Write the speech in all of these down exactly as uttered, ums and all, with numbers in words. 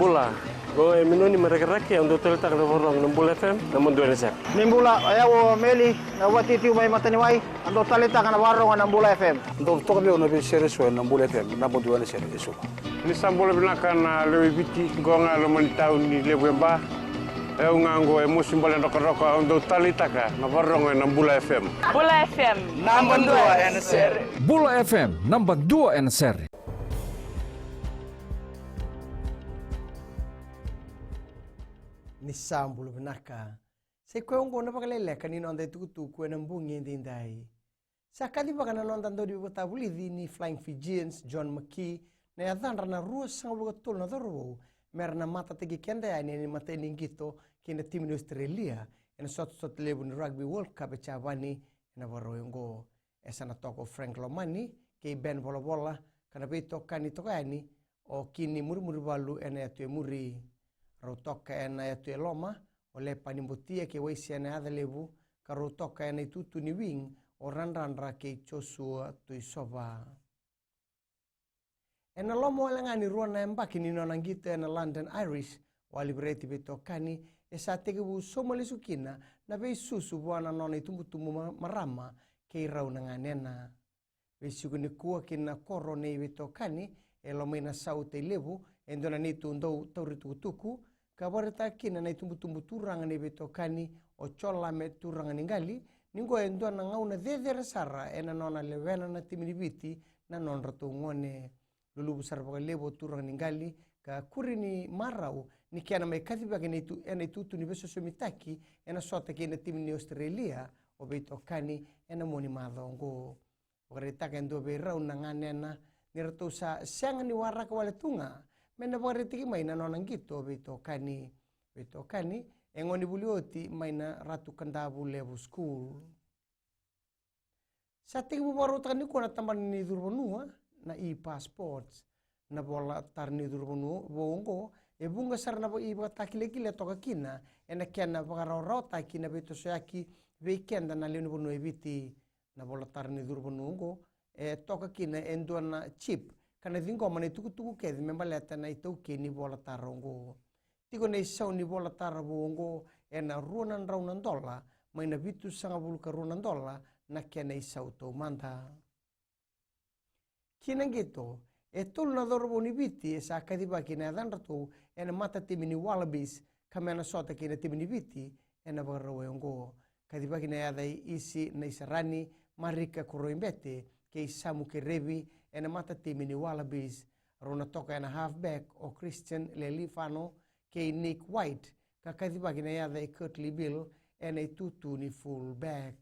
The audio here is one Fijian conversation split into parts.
Bula, qo e Minoni mai Rakiraki, au dau taleitaka na vakarorogo na Bula F M, naba dua ena sere. Ni bula, o yau o Meli, na vatitivu mai Mataniwai, au dau taleitaka na vakarorogo na Bula F M. Dau toka vei au na veisere eso ena Bula F M, naba dua ena sere eso. Ni sa bula vinaka na lewe i Viti, qo ga e loma ni tauni levu e Ba. E au ga qo e Mosi Bale Drokadroka, au dau taleitaka na vakarorogo ena Bula F M. Bula F M, naba dua ena sere. Bula F M, naba dua ena sere. Ni sa bula vinaka. Sa i koya oqo na vakaleleka ni noda itukutuku ena bogi edaidai. Sa kacivaka na noda dauveivakatavulici ni Flying Fijians, John McKee, na yacadra na ruasagavulu ka tolu na cauravou, mera na matataki keda yani ena imatai ni qito kei na timi ni Australia ena sotasota levu ni Rugby World Cup e Japani ena Vakarauwai oqo. E sa na toka o Frank Lomani kei Ben Volavola, ka na veitokani toka yani o Kini Murimurivalu ena yatu e muri. Rau toka ena yatu e loma o Lepani Botia kei Waisea Nayacalevu, ka rau toka ena itutu ni wing o Radradra kei Joshua Tuisova. Ena loma wale ga ni rua na yabaki ni nona qito ena London Irish, o Alivereti Veitokani e sa tekivu sauma lesu kina na veisusu vua na nona itubutubu ma-, marama kei rau na ganena. Veisiko nikua ki na koro nei Veitokani e Lomainasau, Tailevu, e dua na neitou dau tauri tukutuku, ka vakaraitaka kina na itubutubu turaga nei Veitokani o Jolame Turagaqali, ni qo e dua na gauna cecere sara ena nona lewena na timi ni Viti na nodratou gone. Luluvu sara vakalevu o Turagaqali ka kuri ni marau ni kena mai kacivaki ena itu-, ena itutu ni veisosomitaki ena sota kei na timi ni Australia o Veitokani ena mua ni macawa oqo. Vakaraitaka e dua vei rau na ganena ni ratou sa sega ni waraka wale tu ga me na vakaraitaki mai na nona qito o Veitokani. Veitokani e gonevuli oti mai na Ratu Kadavu Levu School. Sa tekivu vakarautaka nikua na tabana ni curu vanua na e-passports. Na vola tara ni curu vanua vou oqo e vuqa sara na va-, ivakatakilakila e toka kina ena kena vakarawarawataki na veitosoyaki vei keda na lewe ni vanua e Viti. Na vola tara ni curu vanua oqo e toka kina e dua na chip ka na ciqoma na itukutuku kece me baleta na itaukei ni vola tara oqo. Tiko na isau ni vola tara vou oqo ena rua na drau na dola mai na vitusagavulu ka rua na dola na kena isau taumada. Ki na qito, e tolu na cauravou ni Viti e sa kacivaki na yacadratou ena matatimi ni Wallabies ka me na sota kei na timi ni Viti ena Vakarauwai oqo. Kacivaki na yaca i Isi Naisarani, Marika Koroibete kei Samu Kerevi ena matatimi ni Wallabies. Rau na toka ena halfback o Christian Lelifano kei Nick White, ka kacivaki na yaca i Kurtley Bill ena itutu ni fullback.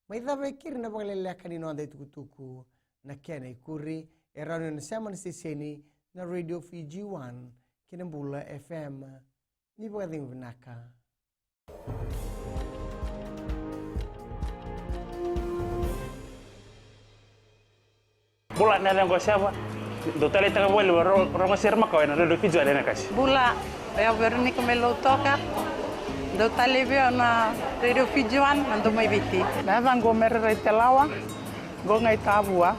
Mai cava e keri na vakaleleka ni noda itukutuku. Na kena ikuri e rawa ni o ni sema na siteseni na Radio Fiji One kei na Bula F M. Ni vakacegu vinaka. Bula, na yacaqu o Seva. Dou taleitaka vakalevu ro-, rogo sere makawa ena Radio Fiji One ena kasi. Bula, o yau Veronica mai Lautoka. Dou talei vei au na Radio Fiji One, na Domo i Viti. Na yacaqu o Mere Raitelawa, qo ga i Tavua.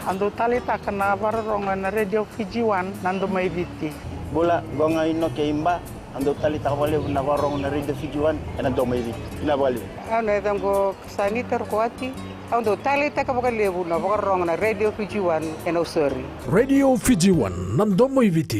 A dou taleitaka na vakarorogo ena Radio Fiji One, na Domo i Viti. Bula, qo ga i Noke i Ba. A dou taleitaka vakalevu na vakarorogo na Radio Fiji One ena Domo i Viti. Vinaka vakalevu. Au na yacaqu o Sanita Rokoati. Au dau taleitaka vakalevu na vakarorogo na Radio Fiji One ena Nausori. Radio Fiji One, na Domo i Viti.